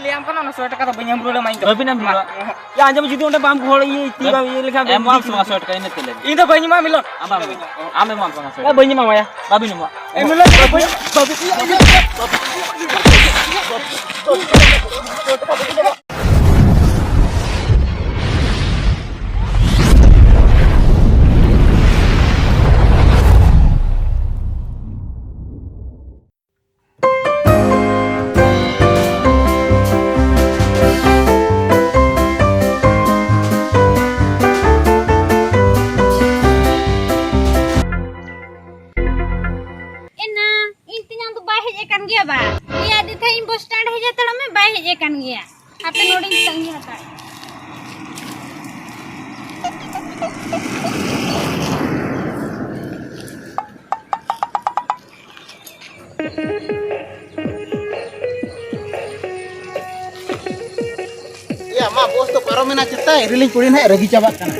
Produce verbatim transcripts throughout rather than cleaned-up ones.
ᱞᱟᱹᱭᱟᱢ ᱠᱟᱱᱟ, ᱚᱱᱟ ᱥᱚᱭ ᱴᱟᱠᱟ ᱫᱚ ᱵᱟᱹᱧ ᱮᱢ ᱨᱩᱣᱟᱹᱲ ᱟᱢᱟ ᱤᱧ ᱫᱚ᱾ ᱵᱟᱹᱵᱤᱱ ᱮᱢ ᱨᱩᱣᱟᱹᱲᱟ? ᱭᱟ, ᱟᱸᱡᱚᱢ, ᱡᱩᱫᱤ ᱚᱸᱰᱮ ᱵᱟᱢ ᱜᱚᱦᱚᱲ, ᱤᱭᱟᱹ, ᱛᱤ ᱵᱟᱢ ᱤᱭᱟᱹ ᱞᱮᱠᱷᱟᱱ ᱮᱢ ᱵᱟᱢ ᱥᱮ ᱵᱟᱝ ᱥᱚᱭ ᱴᱟᱠᱟ, ᱤᱱᱟᱹ ᱛᱮ ᱞᱟᱹᱭ ᱢᱮ᱾ ᱤᱧ ᱫᱚ ᱵᱟᱹᱧ ᱮᱢᱟ ᱢᱤᱞᱚᱱ᱾ ᱟᱢ ᱵᱟᱢ ᱮᱢᱟ᱾ ᱟᱢ ᱮᱢ ᱵᱟᱢ ᱥᱮ ᱵᱟᱝ ᱥᱚᱭ ᱭᱟ, ᱴᱟᱠᱟ? ᱵᱟᱹᱵᱤᱱ ᱮᱢᱟ᱾ ᱵᱟᱹᱵᱤᱱ ᱮᱢᱟ᱾ ᱮ ᱢᱤᱞᱚᱱ, ᱵᱟᱹᱵᱤᱱ, ᱵᱟᱹᱵᱤᱱ, ᱮᱱᱟ, ᱤᱧ ᱛᱮᱧᱟᱝ ᱫᱚ ᱵᱟᱭ ᱦᱮᱡ ᱟᱠᱟᱱ ᱜᱮᱭᱟ ᱵᱟ? ᱞᱟᱹᱭᱟᱫᱮ ᱛᱟᱦᱮᱸᱫ ᱤᱧ ᱵᱚᱥ ᱥᱴᱮᱱᱰ ᱦᱮᱡ ᱦᱟᱛᱟᱲᱚᱜ ᱢᱮ, ᱵᱟᱭ ᱦᱮᱡ ᱟᱠᱟᱱ ᱜᱮᱭᱟ᱾ ᱦᱟᱯᱮ ᱱᱚᱰᱮᱧ ᱛᱟᱺᱜᱤ ᱦᱟᱛᱟᱲ᱾ ᱮᱭᱟ, ᱢᱟ, ᱵᱚᱥ ᱫᱚ ᱯᱟᱨᱚᱢᱮᱱᱟ ᱪᱮᱛᱟ, ᱨᱤᱞᱤᱧ ᱠᱩᱲᱤ ᱱᱟᱦᱟᱜ ᱨᱟᱹᱜᱤ ᱪᱟᱵᱟᱜ ᱠᱟᱱᱟ᱾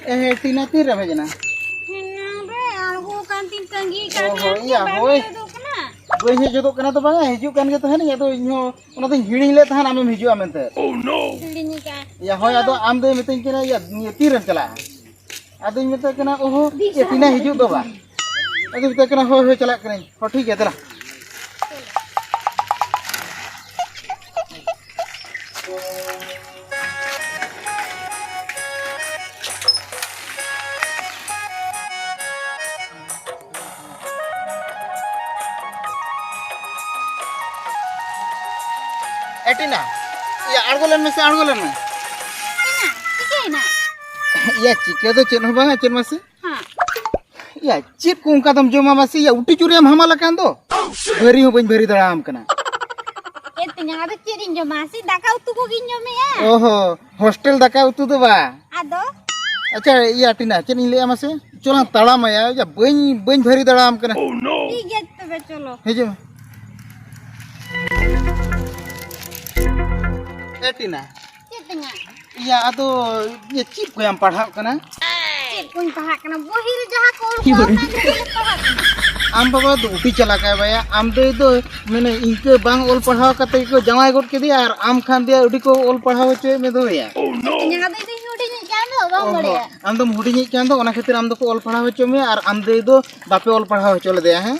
ᱮ, ᱴᱤᱱᱟ, ᱛᱤᱨᱮᱢ ᱦᱮᱡ ᱮᱱᱟ? ᱮᱱᱟᱝ ᱨᱮ ᱟᱬᱜᱚ ᱠᱟᱱ ᱛᱤᱧ ᱛᱟᱺᱜᱤ ᱠᱟᱜ ᱚ, ᱢᱮᱭᱟ, ᱦᱳᱭ, ᱭᱟ, ᱵᱟᱢ ᱦᱳᱭ᱾ ᱦᱮᱡ ᱜᱚᱫᱚᱜ ᱠᱟᱱᱟ? ᱵᱟᱹᱧ ᱦᱮᱡ ᱜᱚᱫᱚᱜ ᱠᱟᱱᱟ ᱫᱚ ᱵᱟᱝᱟ, ᱦᱤᱡᱩᱜ ᱠᱟᱱ ᱜᱮ ᱛᱟᱦᱮᱱᱤᱧ, ᱟᱫᱚ ᱤᱧᱦᱚᱸ ᱚᱱᱟᱛᱤᱧ ᱦᱤᱲᱤᱧ ᱞᱮᱫ ᱛᱟᱦᱮᱱ ᱟᱢᱮᱢ ᱦᱤᱡᱩᱜᱼᱟ ᱢᱮᱱᱛᱮ᱾ ᱦᱤᱲᱤᱧ ᱟᱠᱟᱫ᱾ ᱭᱟ, ᱦᱳᱭ, ᱟᱫᱚ ᱟᱢ ᱫᱚᱭ ᱢᱤᱛᱟᱹᱧ ᱠᱟᱱᱟ, ᱭᱟ, ᱱᱤᱭᱟᱹ ᱛᱤᱨᱮᱢ ᱪᱟᱞᱟᱜᱼᱟ? ᱟᱫᱚᱧ ᱢᱮᱛᱟᱭ ᱠᱟᱱᱟ, ᱚᱦᱚ, ᱫᱤᱥᱟᱹ ᱭᱟ, ᱴᱤᱱᱟ ᱵᱟᱹᱱᱩᱜ᱾ ᱦᱤᱡᱩᱜ ᱫᱚ ᱵᱟᱝ᱾ ᱟᱫᱚᱧ ᱢᱮᱛᱟᱭ ᱠᱟᱱᱟ, ᱦᱳᱭ, ᱦᱳᱭ, ᱪᱟᱞᱟᱜ ᱠᱟᱹᱱᱟᱹᱧ᱾ ᱦᱚᱸ, ᱴᱷᱤᱠ ᱜᱮᱭᱟ, ᱫᱮᱞᱟ᱾ ᱮ ᱴᱤᱱᱟ, ᱭᱟ, ᱟᱬᱜᱚ ᱞᱮᱱ ᱢᱮᱥᱮ, ᱟᱬᱜᱚ ᱞᱮᱱ ᱢᱮ᱾ ᱮᱱᱟ, ᱪᱤᱠᱟᱹᱭᱮᱱᱟ? ᱭᱟ, ᱪᱤᱠᱟᱹ ᱫᱚ ᱪᱮᱫ ᱦᱚᱸ ᱵᱟᱝᱟ, ᱪᱮᱫ ᱢᱟᱥᱮ? ᱦᱮᱸ᱾ ᱭᱟ, ᱪᱮᱫ ᱠᱚ ᱚᱱᱠᱟ ᱫᱚᱢ ᱡᱚᱢᱟ ᱢᱟᱥᱮ? ᱭᱟ, ᱩᱴᱤ ᱪᱩᱨᱤᱭᱟᱢ ᱦᱟᱢᱟᱞ ᱟᱠᱟᱱ ᱫᱚ᱾ ᱵᱷᱟᱹᱨᱤ ᱦᱚᱸ ᱵᱟᱹᱧ ᱵᱷᱟᱹᱨᱤ ᱫᱟᱲᱮᱭᱟᱢ ᱠᱟᱱᱟ᱾ ᱮ ᱛᱮᱧᱟᱝ, ᱟᱫᱚ ᱪᱮᱫ ᱤᱧ ᱡᱚᱢᱟ? ᱥᱮ ᱫᱟᱠᱟ ᱩᱛᱩ ᱠᱚᱜᱮᱧ ᱡᱚᱢᱮᱜᱼᱟ᱾ ᱚᱦᱚ, ᱦᱳᱥᱴᱮᱞ ᱫᱟᱠᱟ ᱩᱛᱩ ᱫᱚ ᱵᱟᱝ᱾ ᱟᱫᱚ? ᱟᱪᱪᱷᱟ, ᱤᱭᱟᱹ, ᱴᱤᱱᱟ, ᱪᱮᱫ ᱤᱧ ᱞᱟᱹᱭᱟ ᱢᱟᱥᱮ? ᱪᱚᱞᱟᱝ ᱛᱟᱲᱟᱢ ᱟᱭᱟ, ᱭᱟ, ᱵᱟᱹᱧ, ᱵᱟᱹᱧ ᱵᱷᱟᱹᱨᱤ ᱫᱟᱲᱮᱭᱟᱢ ᱠᱟᱱᱟ᱾ ᱴᱷᱤᱠ ᱜᱮᱭᱟ, ᱛᱚᱵᱮ ᱪᱚᱞᱚ᱾ ᱦᱤᱡᱩᱜ ᱢᱮ᱾ ᱮ ᱴᱤᱱᱟ᱾ ᱪᱮᱫ ᱛᱮᱧᱟᱝ? ᱤᱭᱟᱹ, ᱟᱫᱚ, ᱤᱭᱟᱹ, ᱪᱮᱫ ᱠᱚᱭᱟᱢ ᱯᱟᱲᱦᱟᱜ ᱠᱟᱱᱟ? ᱪᱮᱫ ᱠᱚᱧ ᱯᱟᱲᱦᱟᱜ ᱠᱟᱱᱟ, ᱵᱚᱦᱤ ᱨᱮ ᱡᱟᱦᱟᱸ ᱠᱚ ᱚᱞ ᱠᱚᱜᱼᱟ, ᱚᱱᱟ ᱜᱮ ᱯᱟᱲᱦᱟᱜ ᱠᱟᱱᱟ᱾ ᱟᱢ ᱵᱟᱵᱟ ᱫᱚ ᱟᱹᱰᱤ ᱪᱟᱞᱟᱠ ᱟᱭ ᱵᱟᱭᱟ, ᱟᱢ ᱫᱟᱹᱭ ᱫᱚ ᱢᱟᱱᱮ ᱤᱱᱠᱟᱹ ᱵᱟᱝ ᱚᱞ ᱯᱟᱲᱦᱟᱣ ᱠᱟᱛᱮ ᱜᱮᱠᱚ ᱡᱟᱶᱟᱭ ᱜᱚᱫ ᱠᱮᱫᱮᱭᱟ, ᱟᱨ ᱟᱢ ᱠᱷᱟᱱ ᱫᱚᱭᱟ ᱟᱹᱰᱤ ᱠᱚ ᱚᱞ ᱯᱟᱲᱦᱟᱣ ᱦᱚᱪᱚᱭᱮᱫ ᱢᱮ ᱫᱚᱭᱟ᱾ ᱤᱧᱟᱹᱜ ᱫᱚ ᱤᱧ ᱦᱩᱰᱤᱧᱤᱡ ᱠᱟᱱ ᱫᱚ, ᱵᱟᱢ ᱚ ᱦᱚᱸ, ᱵᱟᱲᱟᱭᱟ? ᱟᱢ ᱫᱚᱢ ᱦᱩᱰᱤᱧᱤᱡ ᱠᱟᱱ ᱫᱚ, ᱚᱱᱟ ᱠᱷᱟᱹᱛᱤᱨ ᱟᱢ ᱫᱚᱠᱚ ᱚᱞ ᱯᱟᱲᱦᱟᱣ ᱦᱚᱪᱚ ᱢᱮᱭᱟ, ᱟᱨ ᱟᱢ ᱫᱟᱹᱭ ᱫᱚ ᱵᱟᱯᱮ ᱚᱞ ᱯᱟᱲᱦᱟᱣ ᱦᱚᱪᱚ ᱞᱮᱫᱮᱭᱟ, ᱦᱮᱸ?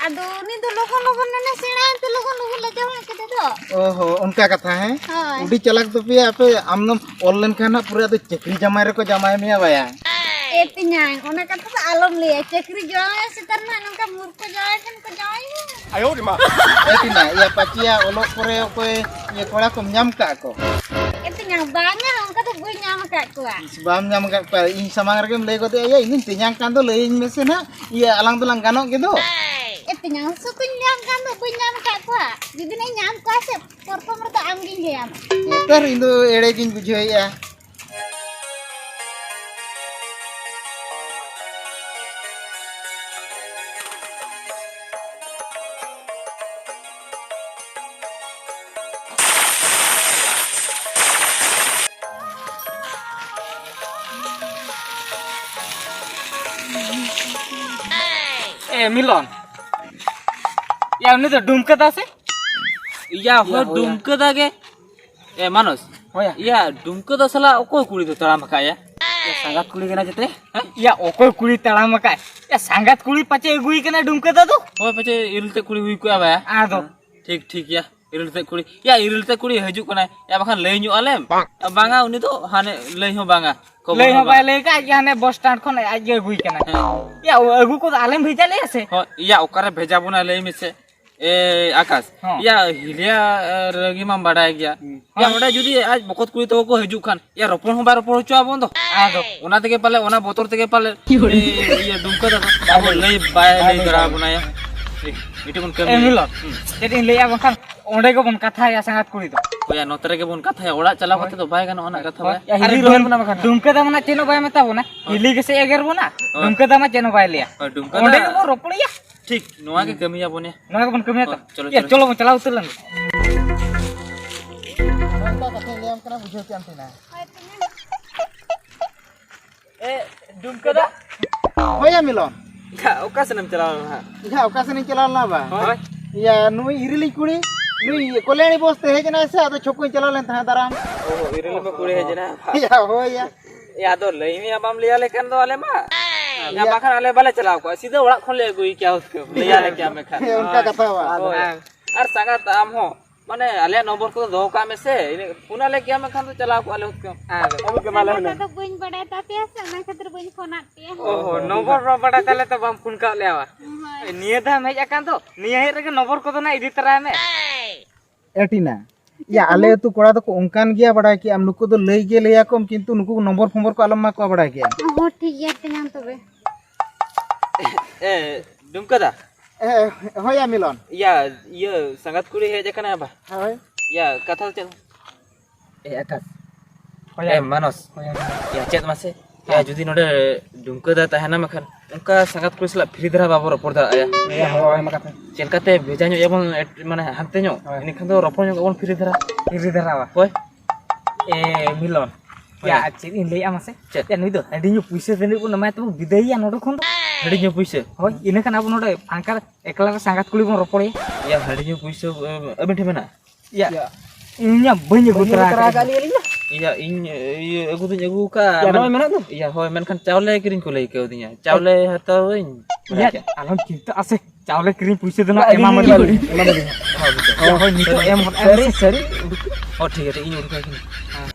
ᱟᱫᱚ ᱩᱱᱤ ᱫᱚ ᱞᱚᱜᱚᱱ ᱞᱚᱜᱚᱱ ᱢᱟᱱᱮ ᱥᱮᱬᱟᱭᱮᱱ ᱛᱮ ᱞᱚᱜᱚᱱ ᱞᱚᱜᱚᱱ ᱞᱮ ᱡᱟᱶᱟᱭ ᱠᱮᱫᱮ ᱫᱚ᱾ ᱚ ᱦᱚᱸ, ᱚᱱᱠᱟ ᱠᱟᱛᱷᱟ, ᱦᱮᱸ? ᱦᱳᱭ᱾ ᱟᱹᱰᱤ ᱪᱟᱞᱟᱠ ᱛᱟᱯᱮᱭᱟ ᱟᱯᱮ, ᱟᱢ ᱫᱚᱢ ᱚᱞ ᱞᱮᱱᱠᱷᱟᱱ ᱦᱟᱸᱜ ᱯᱩᱨᱟᱹ ᱟᱫᱚ ᱪᱟᱹᱠᱨᱤ ᱡᱟᱢᱟᱭ ᱨᱮᱠᱚ ᱡᱟᱢᱟᱭ ᱢᱮᱭᱟ ᱵᱟᱭᱟ᱾ ᱮ ᱛᱮᱧᱟᱝ, ᱚᱱᱟ ᱠᱟᱛᱷᱟ ᱫᱚ ᱟᱞᱚᱢ ᱞᱟᱹᱭᱟ, ᱪᱟᱹᱠᱨᱤ ᱡᱟᱶᱟᱭ ᱥᱮᱛᱟ ᱨᱮᱱᱟᱜ ᱱᱚᱝᱠᱟ ᱢᱩᱨᱠᱷ ᱠᱚ ᱡᱟᱶᱟᱭ ᱠᱷᱟᱱ ᱠᱚ ᱡᱟᱶᱟᱭ ᱢᱮᱭᱟ᱾ ᱮ ᱛᱮᱧᱟᱝ, ᱤᱭᱟᱹ ᱯᱟᱪᱮᱭᱟ ᱚᱞᱚᱜ ᱯᱚᱨᱮ ᱚᱠᱚᱭ ᱤᱭᱟᱹ ᱠᱚᱲᱟ ᱠᱚᱢ ᱧᱟᱢ ᱠᱟᱜ ᱠᱚ? ᱮ ᱛᱮᱧᱟᱝ, ᱵᱟᱝᱟ, ᱚᱱᱠᱟ ᱫᱚ ᱵᱟᱹᱧ ᱧᱟᱢ ᱟᱠᱟᱫ ᱠᱚᱣᱟ᱾ ᱤᱥ, ᱵᱟᱢ ᱧᱟᱢ ᱟᱠᱟᱫ ᱠᱚᱣᱟ, ᱤᱧ ᱥᱟᱢᱟᱝ ᱨᱮᱜᱮᱢ ᱞᱟᱹᱭ ᱜᱚᱫᱮᱜᱼᱟ, ᱭᱟ, ᱤᱧ ᱫᱚᱧ ᱛᱮᱧᱟᱝ ᱠᱟᱱ ᱫᱚ, ᱞᱟᱹᱭᱟᱹᱧ ᱢᱮᱥᱮ ᱱᱟᱜ, ᱤᱭᱟᱹ ᱟᱞᱟᱝ ᱫᱚᱞᱟᱝ ᱜᱟᱱᱚᱜ ᱜᱮᱫᱚ᱾ ᱮ ᱛᱮᱧᱟᱝ, ᱥᱩᱠᱩᱧ ᱧᱟᱢ ᱠᱟᱱ ᱫᱚ ᱵᱟᱹᱧ ᱧᱟᱢ ᱟᱠᱟᱫ ᱠᱚᱣᱟ᱾ ᱡᱩᱫᱤ ᱱᱟᱜ ᱤᱧ ᱧᱟᱢ ᱠᱚᱣᱟ ᱥᱮ, ᱯᱨᱚᱛᱷᱚᱢ ᱨᱮᱫᱚ ᱟᱢᱜᱤᱧ ᱞᱟᱹᱭᱟᱢᱟ᱾ ᱱᱮᱛᱟᱨ ᱤᱧ ᱫᱚ ᱮᱲᱮ ᱜᱤᱧ ᱵᱩᱡᱷᱟᱹᱣᱮᱫᱼᱟ᱾ ᱮ ᱢᱤᱞᱚᱱ, ᱭᱟ, ᱩᱱᱤ ᱫᱚ ᱰᱩᱢᱠᱟᱹ ᱫᱟ ᱥᱮ? ᱭᱟ, ᱦᱳᱭ, ᱭᱟ, ᱦᱳᱭ, ᱭᱟ᱾ ᱰᱩᱢᱠᱟᱹ ᱫᱟ ᱜᱮ᱾ ᱮ ᱢᱟᱱᱚᱥ, ᱦᱳᱭ, ᱭᱟ᱾ ᱭᱟ, ᱰᱩᱢᱠᱟᱹ ᱫᱟ ᱥᱟᱞᱟᱜ ᱚᱠᱚᱭ ᱠᱩᱲᱤ ᱫᱚ ᱛᱟᱲᱟᱢ ᱟᱠᱟᱫ ᱭᱟ? ᱭᱟ, ᱥᱟᱸᱜᱟᱛ ᱠᱩᱲᱤ ᱠᱟᱱᱟ ᱪᱮᱛᱮ? ᱦᱮᱸ? ᱭᱟ, ᱚᱠᱚᱭ ᱠᱩᱲᱤ ᱛᱟᱲᱟᱢ ᱟᱠᱟᱫ? ᱭᱟ, ᱥᱟᱸᱜᱟᱛ ᱠᱩᱲᱤ ᱯᱟᱪᱮ ᱟᱹᱜᱩᱭ ᱠᱟᱱᱟ ᱰᱩᱢᱠᱟᱹ ᱫᱟ ᱫᱚ᱾ ᱦᱳᱭ, ᱯᱟᱪᱮ ᱤᱨᱤᱞ ᱛᱮ ᱠᱩᱲᱤ ᱦᱩᱭ ᱠᱚᱜᱼᱟ ᱵᱟᱭᱟ᱾ ᱟᱫᱚ? ᱦᱮᱸ, ᱴᱷᱤᱠ, ᱴᱷᱤᱠ ᱜᱮᱭᱟ᱾ ᱤᱨᱤᱞ ᱛᱮ ᱠᱩᱲᱤ, ᱭᱟ, ᱤᱨᱤᱞ ᱛᱮ ᱠᱩᱲᱤ ᱦᱤᱡᱩᱜ ᱠᱟᱱᱟᱭ, ᱭᱟ, ᱵᱟᱠᱷᱟᱱ ᱞᱟᱹᱭ ᱧᱚᱜ ᱟᱞᱮᱢ᱾ ᱵᱟᱝᱟ, ᱩᱱᱤ ᱫᱚ ᱦᱟᱱᱮ ᱞᱟᱹᱭ ᱦᱚᱸ ᱵᱟᱝᱟ, ᱠᱷᱚᱵᱚᱨ ᱞᱟᱹᱭ ᱦᱚᱸ ᱦᱚᱸ ᱵᱟᱭ ᱵᱟᱝᱟ᱾ ᱞᱟᱹᱭ ᱠᱟᱜ ᱡᱮ ᱦᱟᱱᱮ ᱵᱚᱥ ᱥᱴᱮᱱᱰ ᱠᱷᱚᱱ ᱟᱡ ᱜᱮ ᱟᱹᱜᱩᱭ ᱠᱟᱱᱟ᱾ ᱦᱮᱸ᱾ ᱭᱟ, ᱟᱹᱜᱩ ᱠᱚᱫᱚ ᱟᱞᱮᱢ ᱵᱷᱮᱡᱟ ᱞᱮᱭᱟ ᱥᱮ? ᱦᱳᱭ, ᱭᱟ, ᱚᱠᱟᱨᱮ ᱵᱷᱮᱡᱟ ᱵᱚᱱᱟ ᱞᱟᱹᱭ ᱢᱮᱥᱮ? ᱮ ᱟᱠᱟᱥ, ᱦᱚᱸ᱾ ᱭᱟ, ᱦᱤᱞᱤᱭᱟ, ᱮ, ᱨᱟᱹᱜᱤ ᱢᱟᱢ ᱵᱟᱰᱟᱭ ᱜᱮᱭᱟ᱾ ᱦᱩᱸ᱾ ᱭᱟ, ᱦᱚᱸ᱾ ᱚᱸᱰᱮ ᱡᱩᱫᱤ ᱟᱡ ᱵᱚᱠᱚᱛ ᱠᱩᱲᱤ ᱛᱟᱠᱚ ᱠᱚ ᱦᱤᱡᱩᱜ ᱠᱷᱟᱱ, ᱭᱟ, ᱨᱚᱯᱚᱲ ᱦᱚᱸ ᱵᱟᱭ ᱨᱚᱯᱚᱲ ᱦᱚᱪᱚ ᱟᱵᱚᱱ ᱫᱚ᱾ ᱟᱫᱚ? ᱚᱱᱟ ᱛᱮᱜᱮ ᱯᱟᱞᱮ, ᱚᱱᱟ ᱵᱚᱛᱚᱨ ᱛᱮᱜᱮ ᱯᱟᱞᱮ, ᱤᱭᱟᱹ, ᱰᱩᱢᱠᱟᱹ ᱫᱟᱫᱟ ᱟᱵᱚ ᱞᱟᱹᱭ ᱵᱟᱭ ᱞᱟᱹᱭ ᱫᱟᱲᱮ ᱟᱵᱚᱱᱟ, ᱭᱟ᱾ ᱴᱷᱤᱠ, ᱢᱤᱫᱴᱮᱡ ᱵᱚᱱ ᱠᱟᱹᱢᱤᱭᱟ᱾ ᱮ, ᱢᱤᱞᱚᱱ, ᱦᱩᱸ᱾ ᱪᱮᱫ ᱤᱧ ᱞᱟᱹᱭᱟ ᱵᱟᱝᱠᱷᱟᱱ ᱚᱸᱰᱮ ᱜᱮᱵᱚᱱ ᱠᱟᱛᱷᱟᱭᱟ ᱥᱟᱸᱜᱟᱛ ᱠᱩᱲᱤ ᱫᱚ᱾ ᱦᱳᱭ, ᱱᱚᱛᱮ ᱨᱮᱜᱮ ᱵᱚᱱ ᱠᱟᱛᱷᱟᱭᱟ, ᱚᱲᱟᱜ ᱪᱟᱞᱟᱣ ᱦᱳᱭ᱾ ᱠᱟᱛᱮ ᱫᱚ ᱵᱟᱭ ᱜᱟᱱᱚᱜᱼᱟ, ᱚᱱᱟ ᱠᱟᱛᱷᱟ ᱦᱳᱭ᱾ ᱵᱟᱭ᱾ ᱭᱟ, ᱟᱨ ᱦᱤᱞᱤ ᱫᱚ ᱫᱚ ᱦᱩᱭ ᱵᱚᱱᱟ ᱵᱟᱠᱷᱟᱱ᱾ ᱰᱩᱢᱠᱟᱹ ᱫᱟ ᱢᱟ ᱪᱮᱫ ᱦᱚᱸ ᱵᱟᱭ ᱢᱮᱛᱟ ᱵᱚᱱᱟ᱾ ᱦᱳᱭ᱾ ᱦᱤᱞᱤ ᱜᱮᱥᱮ ᱮᱜᱮᱨ ᱵᱚᱱᱟ᱾ ᱦᱳᱭ, ᱰᱩᱢᱠᱟᱹ ᱚᱸᱰᱮ ᱫᱟ᱾ ᱜᱮᱵᱚᱱ ᱨᱚᱯᱚᱲᱮᱭᱟ᱾ ᱴᱷᱤᱠ, ᱱᱚᱣᱟ ᱜᱮ ᱠᱟᱹᱢᱤᱭᱟᱵᱚᱱ ᱭᱟ᱾ ᱱᱚᱣᱟ ᱜᱮᱵᱚᱱ ᱠᱟᱹᱢᱤᱭᱟ ᱛᱚ? ᱦᱳᱭ, ᱪᱚᱞᱚ, ᱭᱟ, ᱪᱚᱞᱚ᱾ ᱪᱚᱞᱚ ᱵᱚᱱ ᱪᱟᱞᱟᱣ ᱩᱛᱟᱹᱨ ᱞᱮᱱ ᱜᱮ᱾ ᱚᱱᱠᱟ ᱠᱟᱛᱷᱟᱧ ᱞᱟᱹᱭᱟᱢ ᱠᱟᱱᱟ, ᱵᱩᱡᱷᱟᱹᱣ ᱠᱮᱜ ᱟᱢ ᱛᱚ ᱱᱟ᱾ ᱦᱳᱭ, ᱛᱚᱵᱮ᱾ ᱮ, ᱰᱩᱢᱠᱟᱹ ᱫᱟ᱾ ᱦᱳᱭ ᱭᱟ ᱢᱤᱞᱚᱱ᱾ ᱭᱟ, ᱚᱠᱟ ᱥᱮᱱᱮᱢ ᱪᱟᱞᱟᱣ ᱞᱮᱱᱟ ᱦᱟᱸᱜ? ᱭᱟ, ᱚᱠᱟ ᱥᱮᱱᱤᱧ ᱪᱟᱞᱟᱣ ᱞᱮᱱᱟ ᱵᱟ? ᱦᱳᱭ᱾ ᱭᱟ, ᱱᱩᱭ ᱤᱨᱤᱞᱤᱧ ᱠᱩᱲᱤ, ᱱᱩᱭ ᱠᱚᱞᱭᱟᱬᱤ ᱵᱚᱥ ᱛᱮ ᱦᱮᱡ ᱮᱱᱟᱭ ᱥᱮ, ᱟᱫᱚ ᱪᱷᱚᱠᱩᱧ ᱪᱟᱞᱟᱣ ᱞᱮᱱ ᱛᱟᱦᱮᱸᱫ ᱫᱟᱨᱟᱢ᱾ ᱚ, ᱤᱨᱤᱞ ᱢᱟ ᱠᱩᱲᱤ ᱦᱮᱡ ᱮᱱᱟ᱾ ᱭᱟ, ᱦᱳᱭ ᱭᱟ᱾ ᱭᱟ, ᱟᱫᱚ ᱞᱟᱹᱭ ᱢᱮᱭᱟ, ᱵᱟᱢ ᱞᱟᱹᱭ ᱟᱞᱮ ᱠᱷᱟᱱ ᱫᱚ ᱟᱞᱮ ᱢᱟ᱾ ᱭᱟ, ᱭᱟ᱾ ᱵᱟᱠᱷᱟᱱ ᱟᱞᱮ ᱵᱟᱞᱮ ᱪᱟᱞᱟᱣ ᱠᱚᱜᱼᱟ, ᱥᱤᱫᱷᱟᱹ ᱚᱲᱟᱜ ᱠᱷᱚᱱ ᱞᱮ ᱟᱹᱜᱩᱭ ᱠᱮᱭᱟ ᱦᱩᱥᱠᱟᱹᱢ᱾ ᱞᱟᱹᱭ ᱟᱞᱮ ᱠᱮᱭᱟ ᱢᱮ ᱠᱷᱟᱱ᱾ ᱦᱮᱸ, ᱚᱱᱠᱟ ᱠᱟᱛᱷᱟ ᱵᱟ᱾ ᱦᱳᱭ᱾ ᱟᱨ ᱥᱟᱸᱜᱟᱛ ᱟᱢ ᱦᱚᱸ᱾ ᱢᱟᱱᱮ, ᱟᱞᱮᱭᱟᱜ ᱱᱚᱢᱵᱚᱨ ᱠᱚᱫᱚ ᱫᱚᱦᱚ ᱠᱟᱜ ᱢᱮᱥᱮ, ᱤᱱᱟᱹ ᱯᱷᱳᱱ ᱟᱞᱮ ᱠᱮᱭᱟ, ᱢᱮᱱᱠᱷᱟᱱ ᱫᱚ ᱪᱟᱞᱟᱣ ᱠᱚᱜᱼᱟ ᱞᱮ ᱦᱩᱛᱠᱟᱹᱢ᱾ ᱟᱨ ᱟᱵᱚ ᱜᱮ ᱢᱟ ᱞᱟᱹᱭ ᱚᱱᱟ ᱢᱮ᱾ ᱫᱚ ᱵᱟᱹᱧ ᱵᱟᱲᱟᱭ ᱛᱟᱯᱮᱭᱟ ᱥᱮ, ᱚᱱᱟ ᱠᱷᱟᱹᱛᱤᱨ ᱵᱟᱹᱧ ᱯᱷᱳᱱ ᱟᱫ ᱯᱮᱭᱟ᱾ ᱚ ᱦᱚᱸ, ᱱᱚᱢᱵᱚᱨ ᱵᱟᱢ ᱵᱟᱲᱟᱭ ᱛᱟᱞᱮ ᱛᱮ ᱵᱟᱢ ᱯᱷᱳᱱ ᱠᱟᱜ ᱞᱮᱭᱟ ᱵᱟ? ᱦᱳᱭ᱾ ᱱᱤᱭᱟᱹ ᱫᱷᱟᱣ ᱮᱢ ᱦᱮᱡ ᱟᱠᱟᱱ ᱫᱚ, ᱱᱤᱭᱟᱹ ᱦᱮᱡ ᱨᱮᱜᱮ ᱱᱚᱢᱵᱚᱨ ᱠᱚᱫᱚ ᱱᱟ ᱤᱫᱤ ᱛᱟᱨᱟᱭ ᱢᱮ᱾ ᱮ ᱴᱤᱱᱟ, ᱭᱟ, ᱟᱞᱮ ᱟᱹᱛᱩ ᱠᱚᱲᱟ ᱫᱚᱠᱚ ᱚᱱᱠᱟᱱ ᱜᱮᱭᱟ, ᱵᱟᱲᱟᱭ ᱠᱮᱜᱼᱟᱢ᱾ ᱱᱩᱠᱩ ᱫᱚ ᱞᱟᱹᱭ ᱜᱮ ᱞᱟᱹᱭ ᱟᱠᱚᱢ, ᱠᱤᱱᱛᱩ ᱱᱩᱠᱩ ᱱᱚᱢᱵᱚᱨ ᱯᱷᱚᱢᱵᱚᱨ ᱠᱚ ᱟᱞᱚᱢ ᱮᱢᱟ ᱠᱚᱣᱟ, ᱵᱟᱲᱟᱭ ᱠᱮᱜᱼᱟᱢ᱾ ᱦᱚᱸ, ᱴᱷᱤᱠ ᱜᱮᱭᱟ ᱛᱮᱧᱟᱝ ᱛᱚᱵᱮ᱾ ᱮ, ᱰᱩᱢᱠᱟᱹ ᱫᱟ᱾ ᱮ, ᱦᱳᱭ ᱭᱟ ᱢᱤᱞᱚᱱ᱾ ᱭᱟ, ᱤᱭᱟᱹ, ᱥᱟᱸᱜᱟᱛ ᱠᱩᱲᱤ ᱦᱮᱡ ᱟᱠᱟᱱᱟ ᱵᱟ? ᱦᱳᱭ᱾ ᱭᱟ, ᱠᱟᱛᱷᱟ ᱫᱚ ᱪᱮᱫ? ᱮ, ᱟᱠᱟᱥ᱾ ᱦᱳᱭ ᱮ, ᱭᱟ᱾ ᱢᱟᱱᱚᱥ᱾ ᱦᱳᱭ ᱭᱟ᱾ ᱭᱟ, ᱪᱮᱫ ᱢᱟᱥᱮ? ᱭᱟ, ᱦᱮᱸ᱾ ᱡᱩᱫᱤ ᱱᱚᱰᱮ ᱰᱩᱢᱠᱟᱹ ᱫᱟ ᱛᱟᱦᱮᱱᱟ ᱢᱮᱱᱠᱷᱟᱱ, ᱚᱱᱠᱟ ᱥᱟᱸᱜᱟᱛ ᱠᱩᱲᱤ ᱥᱟᱞᱟᱜ ᱯᱷᱨᱤ ᱫᱷᱟᱨᱟ ᱵᱟᱵᱚ ᱨᱚᱯᱚᱲ ᱫᱟᱲᱮᱭᱟᱜᱼᱟ᱾ ᱦᱮᱸ, ᱦᱳᱭ, ᱚᱱᱟ ᱢᱟ ᱠᱟᱛᱷᱟ᱾ ᱪᱮᱫ ᱞᱮᱠᱟᱛᱮ ᱵᱷᱮᱡᱟ ᱧᱚᱜ ᱮᱭᱟᱵᱚᱱ, ᱮᱴ-, ᱢᱟᱱᱮ ᱦᱟᱱᱛᱮ ᱧᱚᱜ, ᱦᱳᱭ᱾ ᱤᱱᱟᱹᱠᱷᱟᱱ ᱫᱚ ᱨᱚᱯᱚᱲ ᱧᱚᱜ ᱟᱵᱚᱱ ᱯᱷᱨᱤ ᱫᱷᱟᱨᱟ᱾ ᱯᱷᱨᱤ ᱫᱷᱟᱨᱟ ᱵᱟ? ᱦᱳᱭ᱾ ᱮ, ᱢᱤᱞᱚᱱ᱾ ᱦᱳᱭ᱾ ᱭᱟ, ᱟᱨ ᱪᱮᱫ ᱤᱧ ᱞᱟᱹᱭᱮᱫᱼᱟ ᱢᱟᱥᱮ? ᱪᱮᱫ? ᱭᱟ, ᱱᱩᱭ ᱫᱚ ᱦᱟᱺᱰᱤ ᱧᱩ ᱯᱩᱭᱥᱟᱹ ᱛᱤᱱᱟᱹᱜ ᱵᱚᱱ ᱮᱢᱟᱭ ᱛᱮᱵᱚᱱ ᱵᱤᱫᱟᱹᱭᱮᱭᱟ ᱱᱚᱰᱮ ᱠᱷᱚᱱ ᱫᱚ᱾ ᱦᱟᱺᱰᱤ ᱧᱩ ᱯᱩᱭᱥᱟᱹ? ᱦᱳᱭ, ᱤᱱᱟᱹᱠᱷᱟᱱ ᱟᱵᱚ ᱱᱚᱰᱮ ᱯᱷᱟᱸᱠᱟ ᱨᱮ ᱮᱠᱞᱟ ᱨᱮ ᱥᱟᱸᱜᱟᱛ ᱠᱩᱲᱤ ᱵᱚᱱ ᱨᱚᱯᱚᱲᱮᱭᱟ᱾ ᱭᱟ, ᱦᱟᱺᱰᱤ ᱧᱩ ᱯᱩᱭᱥᱟᱹ, ᱮ, ᱟᱹᱵᱤᱱ ᱴᱷᱮᱱ ᱢᱮᱱᱟᱜᱼᱟ? ᱭᱟ᱾ ᱭᱟ᱾ ᱤᱧ ᱢᱟ ᱵᱟᱹᱧ ᱟᱹᱜᱩ ᱵᱟᱹᱧ ᱛᱚᱨᱟ ᱟᱹᱜᱩ ᱛᱚᱨᱟ ᱟᱠᱟᱫ᱾ ᱟᱠᱟᱫ ᱞᱤᱧᱟ ᱟᱹᱞᱤᱧ ᱫᱚ᱾ ᱭᱟ, ᱤᱧ, ᱤᱭᱟᱹ, ᱟᱹᱜᱩ ᱫᱩᱧ ᱟᱹᱜᱩ ᱟᱠᱟᱫ᱾ ᱭᱟ, ᱢᱮᱱ-, ᱱᱚᱜᱼᱚᱭ ᱢᱮᱱᱟᱜ ᱫᱚ᱾ ᱭᱟ, ᱦᱳᱭ, ᱢᱮᱱᱠᱷᱟᱱ ᱪᱟᱣᱞᱮ ᱠᱤᱨᱤᱧ ᱠᱚ ᱞᱟᱹᱭ ᱠᱟᱹᱣᱫᱤᱧᱟ᱾ ᱪᱟᱣᱞᱮ ᱦᱟᱛᱟᱣᱟᱹᱧ᱾ ᱭᱟ, ᱟᱞᱚᱢ ᱪᱤᱱᱛᱟᱹᱜᱼᱟ ᱥᱮ, ᱪᱟᱣᱞᱮ ᱠᱤᱨᱤᱧ ᱯᱩᱭᱥᱟᱹ ᱫᱚ ᱱᱟᱜ ᱮᱢᱟᱢᱟᱞᱤᱧ᱾ ᱮᱢᱟᱢᱟᱞᱤᱧ᱾ ᱦᱳᱭ, ᱱᱤᱛᱚᱜ ᱮᱢ ᱦᱚᱫ ᱟᱭ ᱥᱟᱹᱨᱤ, ᱢᱮ᱾ ᱥᱟᱹᱨᱤ᱾ ᱚ, ᱴᱷᱤᱠ ᱜᱮᱭᱟ, ᱤᱧ ᱩᱰᱩᱠᱟᱭ ᱠᱟᱹᱱᱟᱹᱧ᱾ ᱦᱮᱸ᱾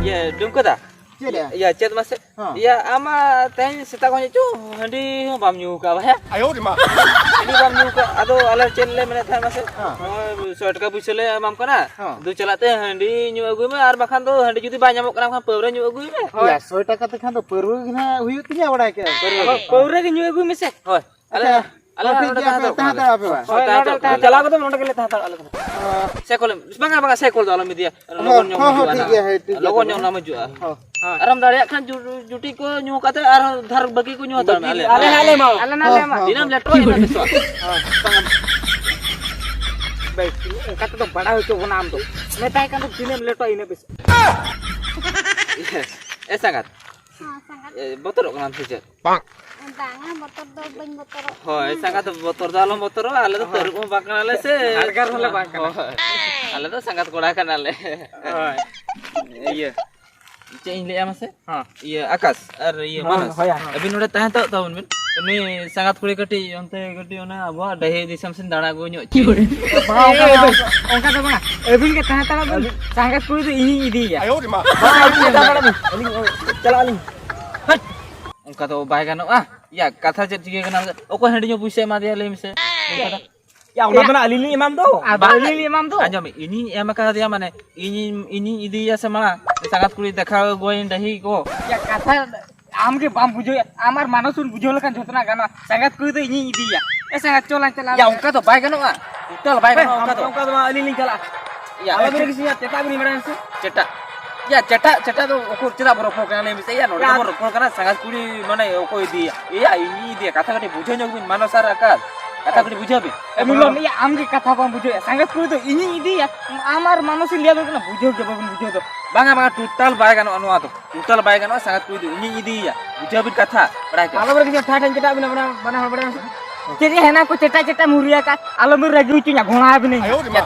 ᱤᱭᱟᱹ, ᱰᱩᱢᱠᱟᱹ ᱫᱟ᱾ ᱪᱮᱫ ᱭᱟ? ᱤᱭᱟᱹ, ᱪᱮᱫ ᱢᱟᱥᱮ? ᱦᱮᱸ᱾ ᱤᱭᱟᱹ, ᱟᱢ ᱢᱟ ᱛᱮᱦᱮᱧ ᱥᱮᱛᱟᱜ ᱠᱷᱚᱱ ᱪᱚ ᱦᱟᱺᱰᱤ ᱦᱚᱸ ᱵᱟᱢ ᱧᱩ ᱟᱠᱟᱫᱼᱟ, ᱦᱮᱸ? ᱟᱭᱳ ᱨᱮ ᱢᱟ᱾ ᱦᱟᱺᱰᱤ ᱵᱟᱢ ᱧᱩ ᱟᱠᱟᱫ, ᱟᱫᱚ ᱟᱞᱮ ᱪᱮᱫ ᱞᱮ ᱢᱮᱱᱮᱫ ᱛᱟᱦᱮᱸᱫ ᱢᱟᱥᱮ? ᱦᱮᱸ᱾ ᱱᱚᱜᱼᱚᱭ ᱥᱚᱭ ᱴᱟᱠᱟ ᱯᱩᱭᱥᱟᱹ ᱞᱮ ᱮᱢᱟᱢ ᱠᱟᱱᱟ᱾ ᱦᱮᱸ᱾ ᱫᱩ ᱪᱟᱞᱟᱜ ᱛᱮ ᱦᱟᱺᱰᱤ ᱧᱩ ᱟᱹᱜᱩᱭ ᱢᱮ, ᱟᱨ ᱵᱟᱠᱷᱟᱱ ᱫᱚ ᱦᱟᱺᱰᱤ ᱡᱩᱫᱤ ᱵᱟᱭ ᱧᱟᱢᱚᱜ ᱠᱟᱱᱟ, ᱮᱱᱠᱷᱟᱱ ᱯᱟᱹᱣᱨᱟᱹ ᱧᱩ ᱟᱹᱜᱩᱭ ᱢᱮ᱾ ᱦᱳᱭ᱾ ᱭᱟ, ᱥᱚᱭ ᱴᱟᱠᱟ ᱛᱮᱠᱷᱟᱱ ᱫᱚ ᱯᱟᱹᱣᱨᱟᱹ ᱜᱮ ᱱᱟᱦᱟᱜ ᱦᱩᱭᱩᱜ ᱛᱤᱧᱟ, ᱵᱟᱲᱟᱭ ᱠᱮᱜᱼᱟ᱾ ᱯᱟᱹᱣᱨᱟᱹ᱾ ᱯᱟᱹᱣᱨᱟᱹ ᱜᱮ ᱧᱩ ᱟᱹᱜᱩᱭ ᱢᱮᱥᱮ᱾ ᱦᱳᱭ᱾ ᱟᱞᱮ, ᱟᱪᱪᱷᱟ, ᱟᱞᱮ ᱦᱚᱸ ᱦᱚᱸ ᱴᱷᱤᱠ ᱱᱚᱰᱮ ᱜᱮᱭᱟ, ᱛᱟᱦᱮᱸ ᱯᱮ ᱦᱟᱛᱟᱲ ᱛᱟᱦᱮᱸ ᱠᱚᱜ ᱦᱟᱛᱟᱲ ᱟᱞᱮ᱾ ᱟᱯᱮ ᱵᱟᱝ? ᱦᱳᱭ, ᱛᱟᱦᱮᱸ ᱱᱚᱰᱮ ᱦᱟᱛᱟᱲ ᱠᱚᱜ ᱛᱟᱦᱮᱸ ᱟᱞᱮ᱾ ᱦᱟᱛᱟᱲ ᱟᱞᱮ ᱠᱟᱱᱟ᱾ ᱚ, ᱥᱮ ᱠᱚᱞᱮᱢ, ᱵᱟᱝᱟ, ᱵᱟᱝᱟ, ᱥᱮ ᱠᱚᱞ ᱫᱚ ᱟᱞᱚᱢ ᱤᱫᱤᱭᱟ᱾ ᱦᱚᱸ, ᱞᱚᱜᱚᱱ ᱧᱚᱜ ᱦᱚᱸ, ᱦᱚᱸ, ᱦᱤᱡᱩᱜᱼᱟ ᱴᱷᱤᱠ ᱱᱟᱦᱟᱜ᱾ ᱜᱮᱭᱟ, ᱦᱳᱭ, ᱴᱷᱤᱠ ᱜᱮᱭᱟ, ᱞᱚᱜᱚᱱ ᱧᱚᱜ ᱛᱚᱵᱮ᱾ ᱚᱱᱟᱢ ᱦᱤᱡᱩᱜᱼᱟ᱾ ᱦᱚᱸ᱾ ᱦᱳᱭ᱾ ᱟᱨᱮᱢ ᱫᱟᱲᱮᱭᱟᱜ ᱠᱷᱟᱱ ᱡᱩ-, ᱡᱩᱴᱤ ᱠᱚ ᱧᱩ ᱠᱟᱛᱮ ᱟᱨᱦᱚᱸ ᱫᱷᱟᱨ ᱵᱟᱹᱠᱤ ᱠᱚ ᱧᱩ ᱦᱟᱛᱟᱲ ᱢᱮ᱾ ᱟᱞᱮ, ᱟᱞᱮ ᱦᱟᱸᱜ ᱞᱮ ᱮᱢᱟᱣᱟ᱾ ᱟᱞᱮ ᱱᱟᱦᱟᱜ ᱞᱮ ᱦᱚᱸ, ᱮᱢᱟ᱾ ᱦᱚᱸ, ᱫᱤᱱᱟᱹᱢ ᱦᱚᱸ᱾ ᱞᱮᱴᱚ ᱤᱱᱟᱹ ᱵᱮᱥᱚᱜᱼᱟ᱾ ᱦᱚᱸ᱾ ᱵᱟᱝᱟ᱾ ᱵᱮᱥ, ᱚᱱᱠᱟ ᱛᱮᱫᱚ ᱵᱟᱲᱟᱭ ᱦᱚᱪᱚ ᱵᱚᱱᱟ ᱟᱢ ᱫᱚ᱾ ᱢᱮᱛᱟᱭ ᱠᱟᱱ ᱫᱚ ᱫᱤᱱᱟᱹᱢ ᱞᱮᱴᱚ ᱤᱱᱟᱹ ᱵᱮᱥᱚᱜᱼᱟ᱾ ᱮ ᱥᱟᱸᱜᱟᱛ, ᱦᱚᱸ, ᱥᱟᱸᱜᱟᱛ᱾ ᱮ, ᱵᱚᱛᱚᱨᱚᱜ ᱠᱟᱱᱟᱢ ᱥᱮ ᱪᱮᱫ? ᱵᱟᱝᱟ, ᱵᱚᱛᱚᱨ ᱫᱚ ᱵᱟᱹᱧ ᱵᱚᱛᱚᱨᱚᱜ ᱠᱟᱱᱟ᱾ ᱦᱳᱭ, ᱥᱟᱸᱜᱟᱛ ᱵᱚᱛᱚᱨ ᱫᱚ ᱟᱞᱚᱢ ᱵᱚᱛᱚᱨᱚᱜᱼᱟ, ᱟᱞᱮ ᱫᱚ ᱦᱳᱭ᱾ ᱛᱟᱹᱨᱩᱵ ᱦᱚᱸ ᱵᱟᱝ ᱠᱟᱱᱟᱞᱮ ᱥᱮ᱾ ᱦᱟᱰᱜᱟᱨ ᱦᱚᱸᱞᱮ ᱵᱟᱝ ᱠᱟᱱᱟ᱾ ᱦᱳᱭ, ᱟᱞᱮ ᱫᱚ ᱥᱟᱸᱜᱟᱛ ᱠᱚᱲᱟ ᱠᱟᱱᱟᱞᱮ᱾ ᱦᱳᱭ᱾ ᱤᱭᱟᱹ, ᱪᱮᱫ ᱤᱧ ᱞᱟᱹᱭᱟ ᱢᱟᱥᱮ? ᱦᱚᱸ᱾ ᱤᱭᱟᱹ, ᱟᱠᱟᱥ ᱟᱨ ᱤᱭᱟᱹ, ᱦᱳᱭ, ᱢᱟᱱᱚᱥ, ᱦᱳᱭ, ᱦᱳᱭ᱾ ᱟᱹᱵᱤᱱ ᱱᱚᱰᱮ ᱛᱟᱦᱮᱸ ᱦᱟᱛᱟᱲᱚᱜ ᱛᱟᱵᱚᱱ ᱵᱤᱱ᱾ ᱩᱱᱤ ᱥᱟᱸᱜᱟᱛ ᱠᱩᱲᱤ ᱠᱟᱹᱴᱤᱡ ᱚᱱᱛᱮ ᱠᱟᱹᱴᱤᱡ ᱚᱱᱟ ᱟᱵᱚᱣᱟᱜ ᱰᱟᱹᱦᱤ ᱫᱤᱥᱚᱢ ᱥᱮᱱ ᱫᱟᱬᱟ ᱟᱹᱜᱩ ᱧᱚᱜ ᱦᱚᱪᱚᱭᱮ᱾ ᱵᱟᱝ, ᱚᱱᱠᱟ ᱫᱚ ᱵᱟᱝ, ᱚᱱᱠᱟ ᱫᱚ ᱵᱟᱝ᱾ ᱟᱹᱵᱤᱱ ᱜᱮ ᱛᱟᱦᱮᱸ ᱦᱟᱛᱟᱲᱚᱜ ᱵᱤᱱ᱾ ᱥᱟᱸᱜᱟᱛ ᱠᱩᱲᱤ ᱫᱚ ᱤᱧᱤᱧ ᱤᱫᱤᱭᱮᱭᱟ᱾ ᱵᱟᱝ, ᱟᱹᱵᱤᱱ ᱜᱮ ᱛᱟᱦᱮᱸ ᱦᱟᱛᱟᱲᱚᱜ ᱵᱤᱱ᱾ ᱟᱹᱞᱤᱧ, ᱳᱭ, ᱪᱟᱞᱟᱜ ᱟᱹᱞᱤᱧ᱾ ᱦᱟᱹᱴ! ᱚᱱᱠᱟ ᱫᱚ ᱵᱟᱭ ᱜᱟᱱᱚᱜᱼᱟ᱾ ᱭᱟ, ᱠᱟᱛᱷᱟ ᱪᱮᱫ ᱪᱤᱠᱟᱹ ᱠᱟᱱᱟ? ᱚᱠᱚᱭ ᱦᱟᱺᱰᱤ ᱧᱚᱜ ᱯᱩᱭᱥᱟᱹ ᱮᱢᱟ ᱫᱮᱭᱟ, ᱞᱟᱹᱭ ᱢᱮᱥᱮ? ᱚᱱᱠᱟ ᱫᱚ ᱭᱟ, ᱚᱱᱟ ᱫᱚ ᱱᱟᱜ ᱟᱹᱞᱤᱧ ᱞᱤᱧ ᱮᱢᱟᱢ ᱫᱚ᱾ ᱟᱫᱚ ᱵᱟᱝ, ᱟᱹᱞᱤᱧ ᱞᱤᱧ ᱮᱢᱟᱢ ᱫᱚ᱾ ᱟᱸᱡᱚᱢ ᱢᱮ, ᱤᱧᱤᱧ ᱮᱢ ᱟᱠᱟᱫᱮᱭᱟ, ᱢᱟᱱᱮ, ᱤᱧᱤᱧ, ᱤᱧᱤᱧ ᱤᱫᱤᱭᱮᱭᱟ ᱥᱮ ᱢᱟᱲᱟᱝ ᱥᱟᱸᱜᱟᱛ ᱠᱩᱲᱤ ᱫᱮᱠᱷᱟᱣ ᱟᱹᱜᱩᱣᱟᱹᱧ ᱰᱟᱹᱦᱤ ᱠᱚ᱾ ᱭᱟ, ᱠᱟᱛᱷᱟ ᱟᱢ ᱜᱮ ᱵᱟᱢ ᱵᱩᱡᱷᱟᱹᱣᱮᱫ, ᱟᱢ ᱟᱨ ᱢᱟᱱᱚᱥ ᱵᱚᱱ ᱵᱩᱡᱷᱟᱹᱣ ᱞᱮᱠᱷᱟᱱ ᱡᱷᱚᱛᱚᱱᱟᱜ ᱜᱟᱱᱚᱜᱼᱟ᱾ ᱥᱟᱸᱜᱟᱛ ᱠᱩᱲᱤ ᱫᱚ ᱤᱧᱤᱧ ᱤᱫᱤᱭᱮᱭᱟ᱾ ᱮ ᱥᱟᱸᱜᱟᱛ, ᱪᱚᱞᱟᱝ ᱪᱟᱞᱟᱣ ᱭᱟ, ᱞᱮᱱ᱾ ᱚᱱᱠᱟ ᱫᱚ ᱵᱟᱭ ᱜᱟᱱᱚᱜᱼᱟ, ᱴᱳᱴᱟᱞ ᱵᱟᱭ ᱦᱮᱸ, ᱜᱟᱱᱚᱜᱼᱟ ᱚᱱᱠᱟ ᱟᱢ ᱫᱚ᱾ ᱚᱱᱠᱟ ᱫᱚ ᱵᱟᱝ, ᱟᱹᱞᱤᱧ ᱞᱤᱧ ᱪᱟᱞᱟᱜᱼᱟ᱾ ᱭᱟ, ᱟᱞᱚ ᱵᱤᱱ ᱨᱟᱹᱜᱤ ᱥᱮ, ᱪᱮᱴᱟᱜ ᱵᱤᱱ ᱵᱟᱲᱟᱭᱟ ᱥᱮ? ᱪᱮᱴᱟᱜ᱾ ᱭᱟ, ᱪᱮᱴᱟᱜ, ᱪᱮᱴᱟᱜ ᱫᱚ ᱩᱠᱩᱨ, ᱪᱮᱫᱟᱜ ᱵᱚ ᱨᱚᱯᱚᱲ ᱠᱟᱱᱟ ᱞᱟᱹᱭ ᱢᱮᱥᱮ? ᱭᱟ, ᱱᱚᱰᱮ ᱵᱚ ᱨᱚᱯᱚᱲ ᱠᱟᱱᱟ, ᱥᱟᱸᱜᱟᱛ ᱠᱩᱲᱤ ᱢᱟᱱᱮ ᱚᱠᱚᱭ ᱤᱫᱤᱭᱟ? ᱮᱭᱟ, ᱤᱧᱤᱧ ᱤᱫᱤᱭᱟ, ᱠᱟᱛᱷᱟ ᱠᱟᱹᱴᱤᱡ ᱵᱩᱡᱷᱟᱹᱣ ᱧᱚᱜ ᱵᱤᱱ, ᱢᱟᱱᱚᱥ ᱟᱨ ᱟᱠᱟᱥ᱾ ᱠᱟᱛᱷᱟ ᱠᱟᱹᱴᱤᱡ ᱵᱩᱡᱷᱟᱹᱣ ᱵᱤᱱ᱾ ᱮ ᱢᱤᱞᱚᱱ, ᱤᱭᱟᱹ ᱟᱢ ᱜᱮ ᱠᱟᱛᱷᱟ ᱵᱟᱢ ᱵᱩᱡᱷᱟᱹᱣᱮᱫᱼᱟ᱾ ᱥᱟᱸᱜᱟᱛ ᱠᱩᱲᱤ ᱫᱚ ᱤᱧᱤᱧ ᱤᱫᱤᱭᱟ, ᱟᱢ ᱟᱨ ᱢᱟᱱᱚᱥᱤ ᱞᱟᱹᱭ ᱟᱵᱮᱱ ᱠᱟᱱᱟ, ᱵᱩᱡᱷᱟᱹᱣ ᱜᱮ ᱵᱟᱵᱮᱱ ᱵᱩᱡᱷᱟᱹᱣ ᱫᱚ᱾ ᱵᱟᱝᱟ, ᱵᱟᱝᱟ, ᱴᱳᱴᱟᱞ ᱵᱟᱭ ᱜᱟᱱᱚᱜᱼᱟ ᱱᱚᱣᱟ ᱫᱚ᱾ ᱴᱳᱴᱟᱞ ᱵᱟᱭ ᱜᱟᱱᱚᱜᱼᱟ, ᱥᱟᱸᱜᱟᱛ ᱠᱩᱲᱤ ᱫᱚ ᱤᱧᱤᱧ ᱤᱫᱤᱭᱮᱭᱟ, ᱵᱩᱡᱷᱟᱹᱣ ᱵᱤᱱ ᱠᱟᱛᱷᱟ, ᱵᱟᱲᱟᱭ ᱠᱮᱫᱟ? ᱟᱞᱚ ᱵᱮᱱ ᱨᱟᱹᱜᱤ, ᱴᱷᱟᱴ ᱴᱷᱟᱴ ᱪᱮᱫᱟᱜ ᱵᱤᱱ ᱵᱟᱱᱟ ᱵᱟᱱᱟ ᱦᱚᱲ ᱵᱟᱲᱟᱭ ᱢᱮᱥᱮ᱾ ᱪᱮᱫ ᱡᱮ ᱦᱮᱱᱟ ᱠᱚ ᱪᱮᱴᱟ ᱪᱮᱴᱟ ᱢᱩᱨᱤᱭᱟ ᱠᱟᱜ, ᱟᱞᱚ ᱵᱮᱱ ᱨᱟᱹᱜᱤ ᱦᱚᱪᱚᱧᱟ, ᱜᱷᱚᱲᱟ ᱟᱵᱤᱱᱟᱹᱧ᱾ ᱟᱭᱳ ᱨᱮ ᱢᱟ᱾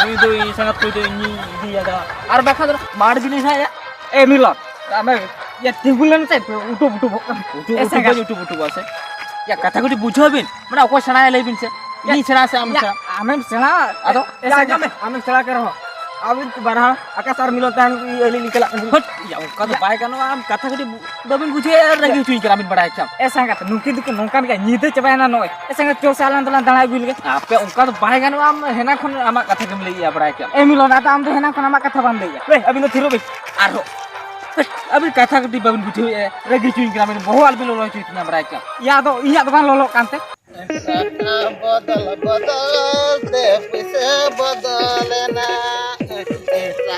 ᱱᱩᱭ ᱫᱚ ᱤᱧ ᱥᱟᱸᱜᱟᱛ ᱠᱩᱲᱤ ᱫᱚ ᱤᱧᱤᱧ ᱤᱫᱤᱭᱮᱭᱟ, ᱟᱨ ᱵᱟᱠᱷᱟᱱ ᱫᱚ ᱢᱟᱨ ᱵᱤᱱᱟᱹᱧ ᱦᱟᱸᱜ ᱭᱟ᱾ ᱮ ᱢᱤᱞᱚᱱ, ᱟᱢᱮ ᱤᱭᱟᱹ ᱛᱤᱸᱜᱩ ᱞᱮᱱ ᱥᱮ, ᱩᱴᱩᱵ ᱩᱴᱩᱵᱚᱜ ᱠᱟᱱᱟ᱾ ᱩᱴᱩᱵ ᱮ ᱩᱴᱩᱵ ᱥᱟᱸᱜᱟᱛ᱾ ᱵᱟᱹᱧ ᱩᱴᱩᱵ ᱩᱴᱩᱵᱚᱜᱼᱟ ᱥᱮ? ᱭᱟ, ᱠᱟᱛᱷᱟ ᱠᱟᱹᱴᱤᱡ ᱵᱩᱡᱷᱟᱹᱣ ᱵᱤᱱ, ᱢᱟᱱᱮ ᱚᱠᱚᱭ ᱥᱮᱬᱟᱭᱟ ᱞᱟᱹᱭ ᱵᱤᱱ ᱥᱮ? ᱤᱧᱤᱧ ᱥᱮᱬᱟᱭᱟ ᱥᱮ ᱟᱢ ᱭᱟ, ᱥᱮᱬᱟ? ᱟᱢᱮᱢ ᱥᱮᱬᱟ? ᱟᱫᱚ? ᱮ ᱭᱟ, ᱥᱟᱸᱜᱟᱛ᱾ ᱟᱸᱡᱚᱢ ᱢᱮ, ᱟᱢᱮᱢ ᱥᱮᱬᱟ ᱠᱮ ᱨᱮᱦᱚᱸ, ᱟᱹᱵᱤᱱ ᱵᱟᱨ ᱦᱚᱲ ᱟᱠᱟᱥ ᱟᱨ ᱢᱤᱞᱚᱱ ᱛᱟᱦᱮᱱ ᱠᱚ, ᱤᱭᱟᱹ, ᱟᱹᱞᱤᱧ ᱞᱤᱧ ᱪᱟᱞᱟᱜ ᱠᱟᱱᱟ᱾ ᱦᱟᱹᱴ, ᱭᱟ, ᱚᱱᱠᱟ ᱫᱚ ᱭᱟ᱾ ᱵᱟᱭ ᱜᱟᱱᱚᱜᱼᱟ, ᱟᱢ ᱠᱟᱛᱷᱟ ᱠᱟᱹᱴᱤᱡ ᱵᱩ-, ᱵᱟᱹᱵᱤᱱ ᱵᱩᱡᱷᱟᱹᱣᱮᱫᱼᱟ, ᱨᱟᱹᱜᱤ ᱭᱟ᱾ ᱦᱚᱪᱚᱧ ᱠᱟᱱᱟ ᱵᱤᱱ, ᱵᱟᱲᱟᱭ ᱠᱮᱫᱟᱢ᱾ ᱮ ᱥᱟᱸᱜᱟᱛ, ᱱᱩᱠᱤᱱ ᱫᱚᱠᱤᱱ ᱱᱚᱝᱠᱟᱱ ᱜᱮᱭᱟ, ᱧᱤᱫᱟᱹ ᱪᱟᱵᱟᱭᱮᱱᱟ ᱱᱚᱜᱼᱚᱭ᱾ ᱮ ᱥᱟᱸᱜᱟᱛ, ᱪᱚ ᱥᱮ ᱟᱞᱟᱝ ᱫᱚᱞᱟᱝ ᱫᱟᱬᱟ ᱟᱹᱜᱩᱭ ᱞᱮᱜᱮ᱾ ᱟᱯᱮ ᱚᱱᱠᱟ ᱫᱚ ᱵᱟᱭ ᱜᱟᱱᱚᱜᱼᱟ, ᱟᱢ ᱦᱮᱱᱟ ᱠᱷᱚᱱ ᱟᱢᱟᱜ ᱠᱟᱛᱷᱟ ᱜᱮᱢ ᱞᱟᱹᱭᱮᱫᱼᱟ, ᱵᱟᱲᱟᱭ ᱠᱮᱫᱟᱢ᱾ ᱮ ᱢᱤᱞᱚᱱ, ᱟᱫᱚ ᱟᱢ ᱫᱚ ᱦᱮᱱᱟ ᱠᱷᱚᱱ ᱟᱢᱟᱜ ᱠᱟᱛᱷᱟ ᱵᱟᱢ ᱞᱟᱹᱭᱮᱫᱼᱟ᱾ ᱮ, ᱟᱹᱵᱤᱱ ᱫᱚ ᱛᱷᱤᱨᱚᱜ ᱵᱤᱱ᱾ ᱟᱨᱦᱚᱸ᱾ ᱟᱹᱵᱤᱱ ᱠᱟᱛᱷᱟ ᱠᱟᱹᱴᱤᱡ ᱵᱟᱵᱤᱱ ᱵᱩᱡᱷᱟᱹᱣᱮᱫᱼᱟ, ᱨᱟᱹᱜᱤ ᱦᱚᱪᱚᱧ ᱠᱟᱱᱟ ᱵᱤᱱ, ᱵᱚᱦᱚᱜ ᱟᱞᱚᱵᱤᱱ ᱞᱚᱞᱚ ᱦᱚᱪᱚᱭ ᱛᱤᱧᱟ, ᱵᱟᱲᱟᱭ ᱠᱮᱫᱟᱢ᱾ ᱭᱟ, ᱟᱫᱚ ᱤᱧᱟᱹᱜ ᱫᱚ ᱵᱟᱝ ᱞᱚᱞᱚᱜ ᱠᱟᱱᱛᱮ? ᱠᱟᱛᱷᱟ ᱵᱚᱫᱚᱞ ᱵᱚᱫᱚᱞ ᱛᱮ ᱯᱩᱭᱥᱟᱹ ᱵᱚᱫᱚᱞᱮᱱᱟ᱾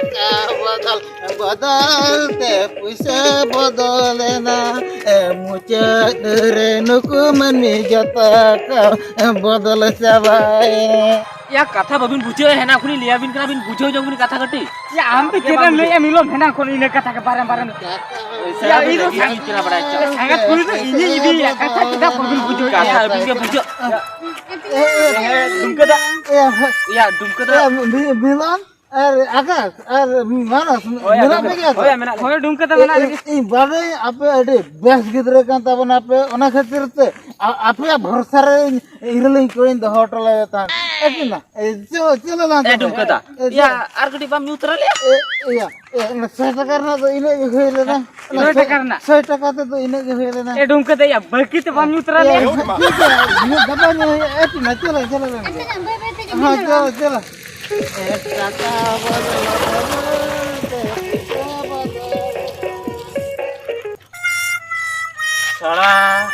ᱵᱚᱫᱚᱞ, ᱵᱚᱫᱚᱞ ᱛᱮ ᱯᱩᱭᱥᱟᱹ ᱵᱚᱫᱚᱞᱮᱱᱟ᱾ ᱮ, ᱢᱩᱪᱟᱹᱫ ᱨᱮ ᱱᱩᱠᱩ ᱢᱟᱹᱱᱢᱤ ᱡᱚᱛᱚ ᱠᱚ ᱵᱚᱫᱚᱞ ᱪᱟᱵᱟᱭᱮᱱᱟ᱾ ᱭᱟ, ᱠᱟᱛᱷᱟ ᱵᱟᱵᱤᱱ ᱵᱩᱡᱷᱟᱹᱣᱮᱫ, ᱦᱮᱱᱟ ᱠᱷᱚᱱᱤᱧ ᱞᱟᱹᱭᱟᱵᱤᱱ ᱠᱟᱱᱟ, ᱵᱤᱱ ᱵᱩᱡᱷᱟᱹᱣ ᱧᱚᱜ ᱵᱤᱱ ᱠᱟᱛᱷᱟ ᱠᱟᱹᱴᱤᱡ᱾ ᱭᱟ, ᱟᱢ ᱫᱚ ᱪᱮᱫ ᱮᱢ ᱞᱟᱹᱭᱮᱫᱼᱟ ᱢᱤᱞᱚᱱ, ᱦᱮᱱᱟ ᱠᱷᱚᱱ ᱤᱱᱟᱹ ᱠᱟᱛᱷᱟ ᱜᱮ ᱵᱟᱨᱮᱢ ᱵᱟᱨᱮᱢ᱾ ᱭᱟ, ᱤᱧ ᱫᱚ ᱥᱟᱸᱜᱟᱛ ᱠᱩᱲᱤ ᱫᱚ ᱤᱧᱤᱧ ᱤᱫᱤᱭᱮᱭᱟ, ᱠᱟᱛᱷᱟ ᱪᱮᱫᱟᱜ ᱵᱟᱵᱤᱱ ᱵᱩᱡᱷᱟᱹᱣᱮᱫᱼᱟ? ᱠᱟᱛᱷᱟ ᱟᱹᱵᱤᱱ ᱜᱮ ᱵᱩᱡᱷᱟᱹᱣ᱾ ᱮ, ᱮ, ᱮ, ᱰᱩᱢᱠᱟᱹ ᱫᱟ᱾ ᱮ, ᱦᱮ-, ᱭᱟ, ᱰᱩᱢᱠᱟᱹ ᱫᱟ᱾ ᱮ, ᱢᱤ-, ᱢᱤᱞᱚᱱ ᱟᱨ ᱟᱠᱟᱥ ᱟᱨ ᱢᱟᱱᱚᱥ ᱦᱳᱭ, ᱢᱮᱱᱟᱜ ᱰᱩᱢᱠᱟᱹ ᱯᱮ ᱜᱮᱭᱟ ᱛᱚ? ᱦᱳᱭ, ᱢᱮᱱᱟᱜ ᱞᱤᱧᱟ᱾ ᱦᱳᱭ, ᱰᱩᱢᱠᱟᱹ ᱫᱟ ᱢᱮᱱᱟᱜ ᱤᱧ, ᱞᱤᱧᱟ᱾ ᱤᱧ ᱵᱟᱰᱟᱭᱟᱹᱧ ᱟᱯᱮ ᱟᱹᱰᱤ ᱵᱮᱥ ᱜᱤᱫᱽᱨᱟᱹ ᱠᱟᱱ ᱛᱟᱵᱚᱱᱟᱯᱮ, ᱚᱱᱟ ᱠᱷᱟᱹᱛᱤᱨ ᱛᱮ ᱟ-, ᱟᱯᱮᱭᱟᱜ ᱵᱷᱚᱨᱥᱟ ᱨᱮ ᱤᱧ ᱤᱨᱟᱹᱞᱤᱧ ᱠᱚᱧ ᱫᱚᱦᱚ ᱦᱚᱴᱚ ᱞᱮᱫᱟ ᱛᱟᱦᱮᱸᱫ᱾ ᱮ ᱪᱮᱫ ᱱᱟ? ᱮ, ᱪᱮᱫ, ᱪᱮᱫ ᱞᱮᱱᱟ ᱮ, ᱛᱚᱵᱮ? ᱰᱩᱢᱠᱟᱹ ᱫᱟ᱾ ᱮ, ᱭᱟ, ᱪᱮᱫ? ᱟᱨ ᱠᱟᱹᱴᱤᱡ ᱵᱟᱢ ᱧᱩ ᱛᱚᱨᱟ ᱞᱮᱭᱟ? ᱮ, ᱮᱭᱟ, ᱮ, ᱚᱱᱟ ᱥᱚᱭ ᱴᱟᱠᱟ ᱨᱮᱱᱟᱜ ᱫᱚ ᱤᱱᱟᱹᱜ ᱜᱮ ᱦᱩᱭ ᱞᱮᱱᱟ᱾ ᱚᱱᱟ ᱥᱚᱭ ᱥᱚᱭ, ᱴᱟᱠᱟ ᱨᱮᱱᱟᱜ? ᱥᱚᱭ ᱴᱟᱠᱟ ᱛᱮᱫᱚ ᱤᱱᱟᱹᱜ ᱜᱮ ᱦᱩᱭ ᱞᱮᱱᱟ᱾ ᱮ, ᱰᱩᱢᱠᱟᱹ ᱫᱟ, ᱭᱟ, ᱵᱟᱹᱠᱤ ᱛᱮ ᱵᱟᱢ ᱧᱩ ᱛᱚᱨᱟ ᱞᱮᱭᱟ? ᱮ, ᱴᱷᱤᱠ ᱜᱮᱭᱟ, ᱧᱩ ᱜᱟᱯᱟ ᱧᱩ ᱦᱩᱭᱩᱜᱼᱟ᱾ ᱮ, ᱴᱷᱤᱠ ᱜᱮᱭᱟ, ᱪᱚᱞᱚ, ᱪᱚᱞᱚ, ᱪᱚᱞᱚ᱾ ᱦᱮᱸ, ᱪᱚᱞᱚ, ᱪᱚᱞᱚ᱾ ᱮ, ᱴᱟᱠᱟ ᱵᱚᱞᱮ ᱥᱟᱲᱟ,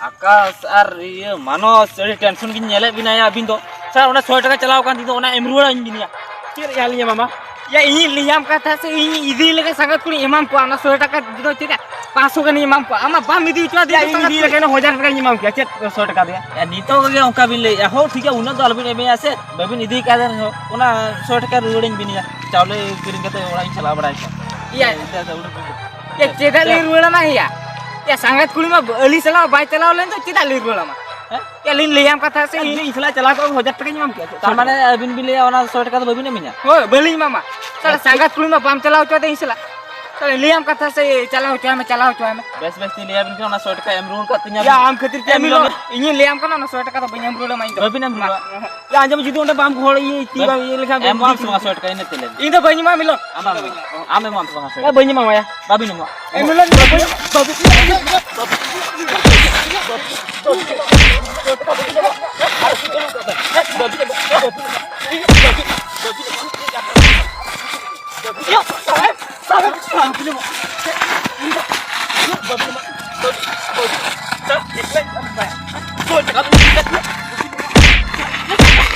ᱟᱠᱟᱥ ᱟᱨ ᱤᱭᱟᱹ ᱢᱟᱱᱚᱥ, ᱟᱹᱰᱤ tension ᱜᱤᱧ ᱧᱮᱞᱮᱫ ᱵᱤᱱᱟ ᱭᱟ ᱟᱹᱵᱤᱱ ᱫᱚ᱾ ᱥᱟᱨ, ᱚᱱᱟ ᱥᱚᱭ ᱴᱟᱠᱟ ᱪᱟᱞᱟᱣ ᱟᱠᱟᱱ ᱛᱤᱧ ᱫᱚ, ᱚᱱᱟ ᱮᱢ ᱨᱩᱣᱟᱹᱲᱟᱹᱧ ᱵᱤᱱ ᱭᱟ᱾ ᱪᱮᱫ ᱭᱟ ᱞᱤᱧᱟ ᱢᱟᱢᱟ? ᱭᱟ, ᱤᱧᱤᱧ ᱞᱟᱹᱭᱟᱢ ᱠᱟᱱ ᱛᱟᱦᱮᱸᱫ ᱥᱮ, ᱤᱧ ᱤᱫᱤ ᱞᱮᱠᱟ ᱥᱟᱸᱜᱟᱛ ᱠᱩᱲᱤᱧ ᱮᱢᱟᱢ ᱠᱚᱣᱟ, ᱚᱱᱟ ᱥᱚᱭ ᱴᱟᱠᱟ ᱫᱚ ᱪᱮᱫ ᱯᱟᱸᱪᱥᱚ ᱜᱟᱱᱤᱧ ᱮᱢᱟᱢ ᱠᱚᱣᱟ, ᱟᱢ ᱢᱟ ᱵᱟᱢ ᱤᱫᱤ ᱦᱚᱪᱚ ᱟᱫᱤᱧᱟ ᱭᱟ, ᱤᱧ ᱥᱟᱸᱜᱟᱛ ᱤᱫᱤ ᱠᱩᱲᱤ᱾ ᱞᱮᱠᱷᱟᱱ ᱦᱟᱡᱟᱨ ᱴᱟᱠᱟᱧ ᱮᱢᱟᱢ ᱠᱮᱭᱟ, ᱪᱮᱫ ᱥᱚᱭ ᱴᱟᱠᱟ ᱫᱚ ᱭᱟ? ᱭᱟ, ᱱᱤᱛᱚᱜ ᱜᱮ ᱚᱱᱠᱟ ᱵᱤᱱ ᱞᱟᱹᱭᱮᱫᱼᱟ, ᱦᱳ ᱴᱷᱤᱠ ᱜᱮᱭᱟ, ᱩᱱᱟᱹᱜ ᱫᱚ ᱟᱞᱚᱵᱤᱱ ᱮᱢᱮᱭᱟ ᱥᱮ, ᱵᱟᱹᱵᱤᱱ ᱤᱫᱤ ᱠᱟᱜ ᱨᱮᱦᱚᱸ, ᱚᱱᱟ ᱥᱚᱭ ᱴᱟᱠᱟ ᱨᱩᱣᱟᱹᱲᱟᱹᱧ ᱵᱤᱱ ᱭᱟ, ᱪᱟᱣᱞᱮ ᱠᱤᱨᱤᱧ ᱠᱟᱛᱮ ᱚᱲᱟᱜ ᱤᱧ ᱪᱟᱞᱟᱣ ᱵᱟᱲᱟᱭ ᱠᱟᱱᱟ᱾ ᱭᱟ, ᱤᱱᱠᱟᱹ ᱫᱚ ᱩᱰᱩᱠ ᱵᱤᱱ᱾ ᱭᱟ, ᱪᱮᱫᱟᱜ ᱞᱤᱧ ᱨᱩᱣᱟᱹᱲ ᱟᱢᱟ ᱭᱟ? ᱭᱟ, ᱥᱟᱸᱜᱟᱛ ᱠᱩᱲᱤ ᱢᱟ ᱟᱹᱞᱤᱧ ᱥᱟᱞᱟᱜ ᱵᱟᱭ ᱪᱟᱞᱟᱣ ᱞᱮᱱ ᱫᱚ, ᱪᱮᱫᱟᱜ ᱞᱤᱧ ᱨᱩᱣᱟᱹᱲ ᱟᱢᱟ? ᱦᱮᱸ? ᱭᱟ, ᱞᱤᱧ ᱞᱟᱹᱭᱟᱢ ᱠᱟᱛᱷᱟ ᱥᱮ ᱤᱧ᱾ ᱤᱧ ᱥᱟᱞᱟᱜ ᱪᱟᱞᱟᱣ ᱠᱚᱜ ᱦᱟᱡᱟᱨ ᱴᱟᱠᱟᱧ ᱮᱢᱟᱢ ᱠᱮᱭᱟ᱾ ᱛᱟᱨ ᱢᱟᱱᱮ ᱟᱹᱵᱤᱱ ᱵᱤᱱ ᱞᱟᱹᱭᱟ ᱚᱱᱟ ᱥᱚᱭ ᱴᱟᱠᱟ ᱫᱚ ᱵᱟᱹᱵᱤᱱ ᱮᱢᱟᱹᱧᱟ? ᱦᱳᱭ, ᱵᱟᱹᱞᱤᱧ ᱮᱢᱟᱢᱟ᱾ ᱛᱟᱦᱞᱮ ᱥᱟᱸᱜᱟᱛ ᱠᱩᱲᱤ ᱢᱟ ᱵᱟᱢ ᱪᱟᱞᱟᱣ ᱦᱚᱪᱚᱣᱟᱫᱮ ᱤᱧ ᱥᱟᱞᱟᱜ᱾ ᱛᱟᱦᱞᱮ ᱞᱟᱹᱭᱟᱢ ᱠᱟᱛᱷᱟ ᱥᱮ ᱪᱟᱞᱟᱣ ᱦᱚᱪᱚᱣᱟᱭ ᱢᱮ, ᱪᱟᱞᱟᱣ ᱦᱚᱪᱚᱣᱟᱭ ᱢᱮ᱾ ᱵᱮᱥ, ᱵᱮᱥ ᱛᱤᱧ ᱞᱟᱹᱭᱟᱵᱤᱱ ᱠᱟᱱᱟ, ᱚᱱᱟ ᱥᱚᱭ ᱴᱟᱠᱟ ᱮᱢ ᱨᱩᱣᱟᱹᱲ ᱠᱟᱜ ᱛᱤᱧᱟ ᱭᱟ, ᱵᱤᱱ᱾ ᱟᱢ ᱠᱷᱟᱹᱛᱤᱨ ᱛᱮ ᱮᱢ ᱮᱢ ᱨᱩᱣᱟᱹᱲ᱾ ᱤᱧᱤᱧ ᱞᱟᱹᱭᱟᱢ ᱠᱟᱱᱟ, ᱚᱱᱟ ᱥᱚᱭ ᱴᱟᱠᱟ ᱫᱚ ᱵᱟᱹᱧ ᱮᱢ ᱨᱩᱣᱟᱹᱲ ᱟᱢᱟ ᱤᱧ ᱫᱚ᱾ ᱵᱟᱹᱵᱤᱱ ᱮᱢ ᱨᱩᱣᱟᱹᱲᱟ? ᱮᱦᱮᱸᱜ᱾ ᱭᱟ, ᱟᱸᱡᱚᱢ, ᱡᱩᱫᱤ ᱚᱸᱰᱮ ᱵᱟᱢ ᱜᱚᱦᱚᱲ, ᱤᱭᱟᱹ, ᱛᱤ ᱵᱟᱢ ᱤᱭᱟᱹ ᱞᱮᱠᱷᱟᱱ ᱮᱢ ᱵᱟᱢ ᱥᱚᱭ ᱴᱟᱠᱟ ᱤᱱᱟᱹ ᱛᱮ ᱞᱟᱹᱭ ᱢᱮ᱾ ᱤᱧ ᱫᱚ ᱵᱟᱹᱧ ᱮᱢᱟ ᱢᱤᱞᱚᱱ᱾ ᱟᱢ ᱵᱟᱢ ᱮᱢᱟ᱾ ᱟᱢ ᱮᱢᱟᱢ ᱥᱮ ᱵᱟᱝ ᱥᱚᱭ ᱭᱟ, ᱴᱟᱠᱟ? ᱵᱟᱹᱧ ᱮᱢᱟᱢᱟ ᱭᱟ᱾ ᱵᱟᱵᱤᱱ ᱮᱢᱚᱜᱼᱟ᱾ ᱮ, ᱢᱤᱞᱚᱱ, ᱵᱟᱹᱵᱤ, ᱵᱟᱹᱵᱤ, ᱵᱟᱹᱵᱤ,